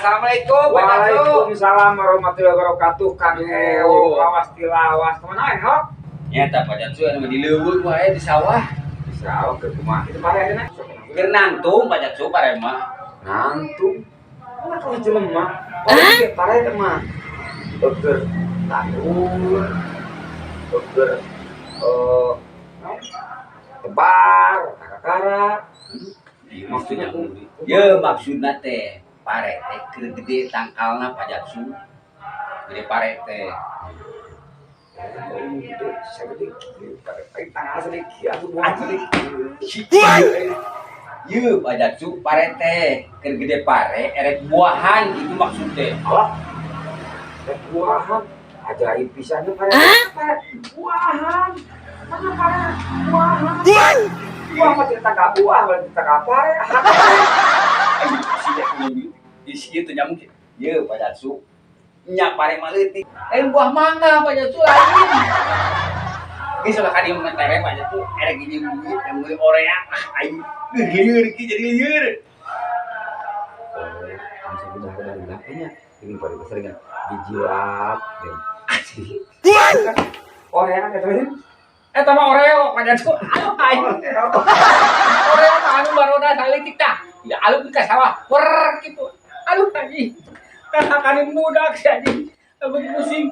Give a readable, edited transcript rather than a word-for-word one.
Assalamualaikum, Pak Jatsu. Waalaikumsalam warahmatullahi wabarakatuh. Kang Eo, lawas tilawas. Kemana ya? Nyata Pak Jatsu anu di leuweung wae di sawah. Bisa awak ke kumaha itu pare aja. Keur nangtung, Pak Jatsu, pare mah. Nangtung. Mana kalau jelema? Oh, iya, pare mah. Beger tandur. Beger naon? Tebar, kakara. Maksudnya ye maksudna teh pare teh keur gede tangkalna, Pak Jatsu. Gede pare teh. Oh, gitu. Segede kieu, pare tanggal sedikit, aku buang sedikit. Ye Pak Jatsu, pare teh keur gede pare erek buahan gitu maksud teh. Alah. Rek buahan. Ajaib pisannya pare. Pare buahan. Mana pare buahan? Buah mah tidak tangkap buah, berarti tangkap pare. Ayo sia isi ieu teh nyamuk. Ye Pak Jatsu. Nya pare mah leutik. Lain buah mangga, Pak Jatsu, lain. Geus lah ka dieu mah tere, Pak Jatsu, erek gini duit yang meuli orea, ah aing lieur ki jadi lieur. Oh, bisa benar benar nya. Ini pare sering dijilat dan oh ya kan itu. Eta mah Oreo, Pak Jatsu. Aduh aing. Oreo mah anu baroda saleutik tah. Ya alus ka sawah wer kitu. Aduh anjing. Kan hakani budak si anjing. Leuwih pusing.